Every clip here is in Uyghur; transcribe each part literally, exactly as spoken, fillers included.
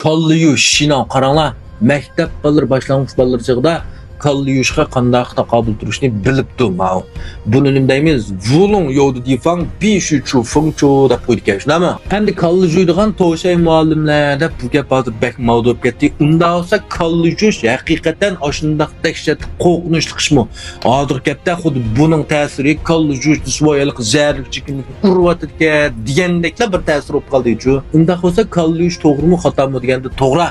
كاللا يۇيۇش، شىناڭ قاراڭلار، مەكتەپ بالىلىرى، باشلانغۇچ بالىلىرى چېغىدا كاللا يۇيۇشقا قانداق تاقابىل تۇرۇشنى بىلىپتۇ ماۋۇ. بۇنى نېمە دەيمىز؟ ۋۇلۇڭ يوۋدە دىفاڭ بىشۈ چۇ فېڭ چۇ دەپ قويىدىكەن، شۇنداقمۇ؟ ئەمدى كاللا يۇيىدىغان توشاي مۇئەللىملەر دەپ بۇ گەپ ھازىر بەك ماۋۇدا بولۇپ كەتتى. ئۇنداق بولسا كاللا يۇيۇش ھەقىقەتەن ئاشۇنداق دەھشەتلىك، قورقۇنچلۇق ئىشمۇ؟ ھازىرقى گەپتە خۇددى بۇنىڭ تەسىرى كاللا يۇيۇش دېسە ۋاي ھېلىقى زەھەرلىك چېكىملىكنى ئۇرۇۋاتىدىكەن دېگەندەكلا بىر تەسىر بولۇپ قالدىچۇ. ئۇنداق بولسا كاللا يۇيۇش توغرىمۇ خاتامۇ دېگەندە توغرا.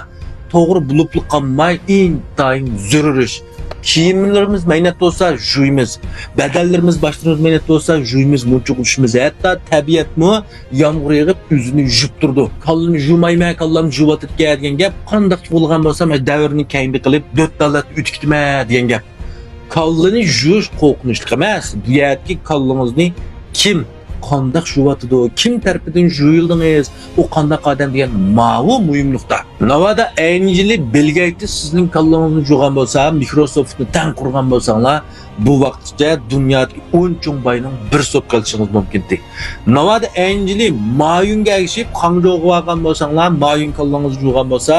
توغرا بولۇپلا قالماي، ئىنتايىن زۆرۈر ئىش. كىيىملىرىمىز مەينەت بولسا يۇيىمىز. بەدەنلىرىمىز، باشلىرىمىز مەينەت بولسا يۇيىمىز، مۇنچىغا ئۇشىمىز. ھەتتا تەبىئەتمۇ يامغۇر يېغىپ ئۆزىنى يۇيۇپ تۇرىدۇ. كاللىنى يۇمايمەن، كاللام يۇيۇۋاتىدىكەن دېگەن گەپ قانداق بولغان بولسا، مەن دەۋرنى كەينىگە قىلىپ دۆت داللاتنى ئۆتۈپ كېتىمەن دېگەن گەپ. كاللىنى يۇيۇش قورقۇنچلۇق ئەمەس. بۇ يەردىكى كاللىڭىزنى كىم، قانداق يۇيۇۋاتىدۇ، كىم تەرىپىدىن يۇيۇلدىڭىز، ئۇ قانداق ئادەم دېگەن ماۋۇ مۇھىم نۇقتا. ناۋادا ئەنجېلى بىل گېيتس سىزنىڭ كاللىڭىزنى يۇغان بولسا، مىكروسوفتنى تەڭ قۇرغان بولساڭلار، بۇ ۋاقىتقىچە دۇنيادىكى ئون چوڭ باينىڭ بىرسى بولۇپ قېلىشىڭىز مۇمكىنتى. ناۋادا ئەنجېلى مايۈنگە ئەگىشىپ خاڭجوغا بارغان بولساڭلار، مايۈن كاللىڭىزنى يۇغان بولسا،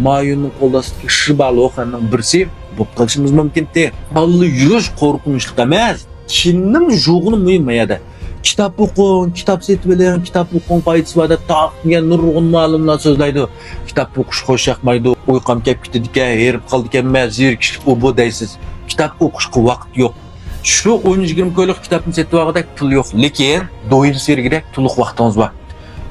مايۈننىڭ قول ئاستىدىكى شىبالوخەننىڭ بىرسى بولۇپ قېلىشىڭىز مۇمكىنتى. كاللا يۇيۇش قورقۇنچلۇق ئەمەس. كىمنىڭ يۇغىنى مۇھىم بۇ يەردە. كىتاب ئوقۇڭ، كىتاب سېتىۋېلىڭ، كىتاب ئوقۇڭ، پايدىسى بار دەپ تارقىتىلگەن نۇرغۇن مۇئەللىملار سۆزلەيدۇ. كىتاب ئوقۇش خوش ياقمايدۇ، ئۇيقۇم كەپ كېتىدىكەن، ھېرىپ قالىدىكەنمەن، زېرىكىشلىك ئۇ بۇ دەيسىز. كىتاب ئوقۇشقا ۋاقىت يوق. شۇ ئون يىگىرمە كويلۇق كىتابنى سېتىۋالغۇدەك پۇل يوق، لېكىن دويىن سېرىگىدەك تولۇق ۋاقتىڭىز بار.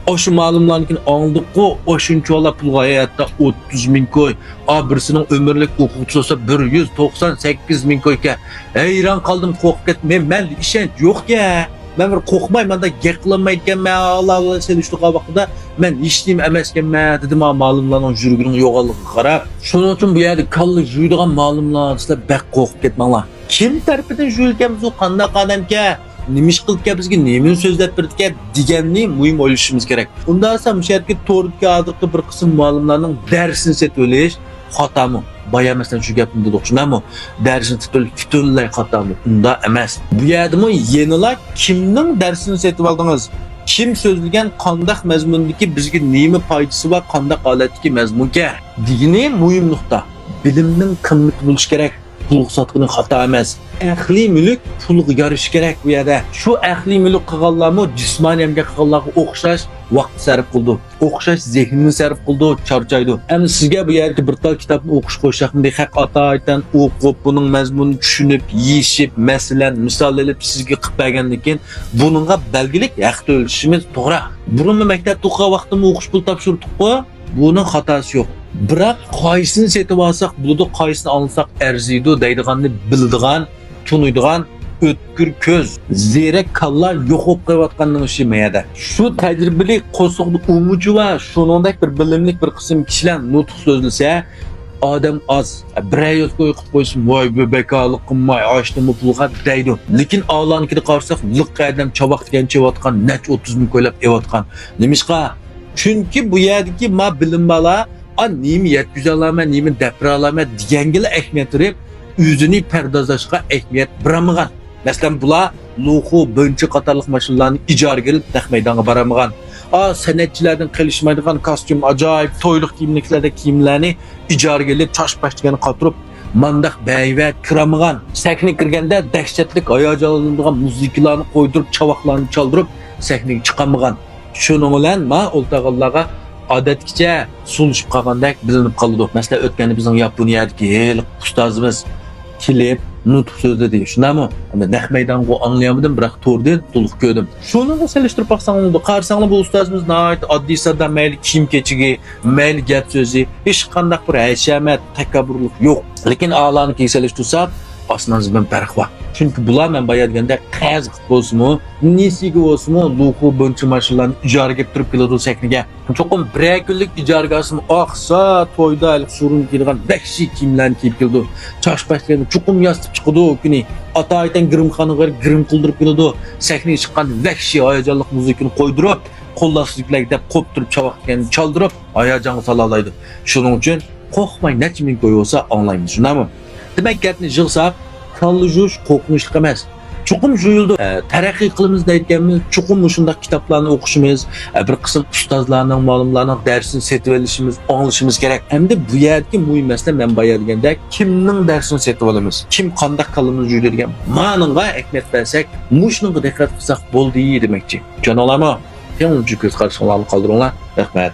ئاشۇ مالىملارنىڭكىنى ئاڭلىدۇققۇ، ئاشۇنچىۋالا پۇلغا ھاياتتا ئوتتۇز مىڭ كوي، ئا، بىرسىنىڭ ئۆمۈرلۈك ئوقۇغۇچىسى بولسا بىر يۈز توقسان سەككىز مىڭ كويكەن. ھەيران قالدىم، قورقۇپ كەتتىم. مەن، مەندە ئىشەنچ يوقكەن. مەن بىر قورقماي مانداق گەپ قىلالمايدىكەنمەن، ئاللا بىلەن سېلىشتۇرغان ۋاقتىدا مەن ھېچنېمە ئەمەسكەنمەن دېدىم، ھا، مالىملارنىڭ يۈرىكىنىڭ يوغانلىقىغا قاراپ. شۇنىڭ ئۈچۈن بۇ يەردە كاللا يۇيىدىغان مالىملار دېسىلەر بەك قورقۇپ كەتمەڭلار. كىم تەرىپىدىن يۈرگەنمىز، ئۇ قانداق ئادەمكەن؟ نېمە ئىش قىلىدىكەن بىزگە؟ نېمىنى سۆزلەپ بېرىدىكەن دېگەننى مۇھىم ئويلىشىمىز كېرەك. ئۇنداق بولسا مۇشۇ يەردىكى توردىكى ھازىرقى بىر قىسىم مۇئەللىملارنىڭ دەرسىنى سېتىۋېلىش خاتامۇ؟ بايا مەسىلەن شۇ گەپنى دېدۇق، شۇنداقمۇ؟ دەرسنى سېتىۋېلىش پۈتۈنلەي خاتامۇ؟ ئۇنداق ئەمەس. بۇ يەردىمۇ يەنىلا كىمنىڭ دەرسىنى سېتىۋالدىڭىز؟ كىم سۆزلىگەن، قانداق مەزمۇندىكى، بىزگە نېمە پايدىسى بار، قانداق ھالەتتىكى مەزمۇنكەن دېگىنى مۇھىم نۇقتا. بىلىمنىڭ قىممىتى بولۇشى كېرەك. پۇلغا ساتقىنى خاتا ئەمەس. ئەقلىي مۈلۈك پۇلغا يارىشى كېرەك بۇ يەردە. شۇ ئەقلىي مۈلۈك قىلغانلارمۇ جىسمانىي ئەمگەك قىلغانلارغا ئوخشاش ۋاقىت سەرپ قىلىدۇ. ئوخشاش زېھنىنى سەرپ قىلىدۇ، چارچايدۇ. ئەمدى سىزگە بۇ يەردىكى بىر تال كىتابنى ئوقۇش قويساقمىدى، خەق ئاتايىتەن ئوقۇپ، بۇنىڭ مەزمۇنىنى چۈشىنىپ، يېشىپ، مەسىلەن، مىسال ئېلىپ سىزگە قىلىپ بەرگەندىن كېيىن بۇنىڭغا بەلگىلىك ھەق تۆلىشىمىز توغرا. بۇرۇنمۇ مەكتەپتە ئوقۇغان ۋاقتىمدا ئوقۇش پۇلى تاپشۇردۇققۇ؟ بۇنىڭ خاتاسى يوق. بىراق قايسىنى سېتىۋالساق بولىدۇ، قايسىنى ئاڭلىساق ئەرزىيدۇ دەيدىغاننى بىلىدىغان، تونۇيدىغان ئۆتكۈر كۆز، زېرەك كاللا يوق بولۇپ قېلىۋاتقاننىڭ ئىشى مەيەدە. شۇ تەجرىبىلىك، قورسىقىدا ئۇمىچى بار، شۇنىڭدەك بىر بىلىملىك بىر قىسىم كىشىلەر نۇتۇق سۆزلىسە، ئادەم ئاز. بىرەر يۈز كوي قىلىپ قويسىمۇ، ۋاي، بۇ بەك ھالىقىم، ۋاي، ئاشتىمۇ پۇلغا دەيدۇ. لېكىن ئالانىكىدە قارىساق، لىق ئادەم چاۋاق دېگەن چېۋاتقان، نەچچە ئوتتۇز مىڭ كويلاپ ئېۋاتقان. نېمىشقا؟ چۈنكى بۇ يەردىكى ما بىلىم بالا، ئا، نېمە يەتكۈزەلەيمەن، نېمە دەپ بېرەلەيمەن دېگەنگىلا ئەھمىيەت بېرىپ، ئۆزىنى پەردازلاشقا ئەھمىيەت بېرەلمىگەن. مەسىلەن، بۇلار لۇخۇ، بېنچى قاتارلىق ماشىنىلارنى ئىجارىگە ئېلىپ، نەق مەيدانغا بارالمىغان. ئا، سەنئەتچىلەردىن قېلىشمايدىغان كاستيۇم، ئاجايىپ تويلۇق كىيىملىكلەردەك كىيىملەرنى ئىجارىگە ئېلىپ، چاش-پاش دېگەننى قاتۇرۇپ، مانداق بەيۋەت كىرەلمىگەن. سەھنىگە كىرگەندە دەھشەتلىك ھاياجانلىنىدىغان مۇزىكىلارنى قويدۇرۇپ، چاۋاقلارنى چالدۇرۇپ، سەھنىگە چىقالمىغان. شۇنىڭ بىلەن ما ئولتۇرغانلارغا ئادەتتىكىچە سۇلىشىپ قالغاندەك بىلىنىپ قالىدۇ. مەسىلەن، ئۆتكەندە بىزنىڭ ياپونىيەدىكى ھېلىقى ئۇستازىمىز كېلىپ نۇتۇق سۆزلىدى. شۇنداقمۇ؟ ئەمما نەق مەيدانغا ئاڭلىيالمىدىم، بىراق توردىن تولۇق كۆردۈم. شۇنىڭغا سېلىشتۇرۇپ باقساڭلار، قارىساڭلار بۇ ئۇستازىمىز ناھايىتى ئاددىي ساددا، مەيلى كىيىم كېچىكى، مەيلى گەپ سۆزى، ھېچقانداق بىر ھەشەمەت، تەكەببۇرلۇق يوق. لېكىن ئالانىڭكىگە سېلىشتۇرساق، ئاسمان زېمىن پەرقى بار. چۈنكى بۇلار مەن بايا دېگەندەك قەرز قىلىپ بولسىمۇ، نېسىگە بولسىمۇ، لۇخۇ بىنچى ماشىنىلارنى ئىجارىگە ئېلىپ تۇرۇپ كېلىدۇ سەھنىگە. چوقۇم بىرەر كۈنلۈك ئىجارىگە ئالسىمۇ، ئاقسا تويدا ھېلىقى سورۇن كىيىدىغان ۋەھشىي كىيىملەرنى كىيىپ كېلىدۇ. چاش-پاش دېگەندە چوقۇم ياسىتىپ چىقىدۇ ئۇ كۈنى. ئاتايىتەن گىرىمخانىغا بېرىپ گىرىم قىلدۇرۇپ كېلىدۇ. سەھنىگە چىققاندا ۋەھشىي ھاياجانلىق مۇزىكىنى قويدۇرۇپ، قول ئاستىدىكىلەرگە دەپ قوپتۇرۇپ، چاۋاق دېگەننى چالدۇرۇپ، ھاياجانغا سالالايدۇ. شۇنىڭ ئۈچۈن قورقماي نەچچە مىڭ كوي بولسا ئاڭلايمىز، شۇنداقمۇ؟ دېمەك، گەپنى يىغساق، كاللا يۇيۇش قورقۇنچلۇق ئەمەس. چوقۇم جۇيۇلىدۇ. ئە، تەرەققىي قىلىمىز دەيدىكەنمىز، چوقۇم مۇشۇنداق كىتابلارنى ئوقۇشىمىز، ئە، بىر قىسىم ئۇستازلارنىڭ، مۇئەللىملەرنىڭ دەرسىنى سېتىۋېلىشىمىز، ئاڭلىشىمىز كېرەك. ئەمدى بۇ يەردىكى مۇھىم مەسىلە، مەن بايا دېگەندەك، كىمنىڭ دەرسىنى سېتىۋالىمىز، كىم قانداق كاللىمىزنى جۇيىدۇ دېگەن مانىڭغا ئەھمىيەت بەرسەك، مۇشۇنىڭغا دىققەت قىلساق بولدى دېمەكچى. چۈشەندىڭلارمۇ؟ تېخىمۇ جىق كۆز قارىشىڭلارنى قالدۇرۇڭلار. رەھمەت.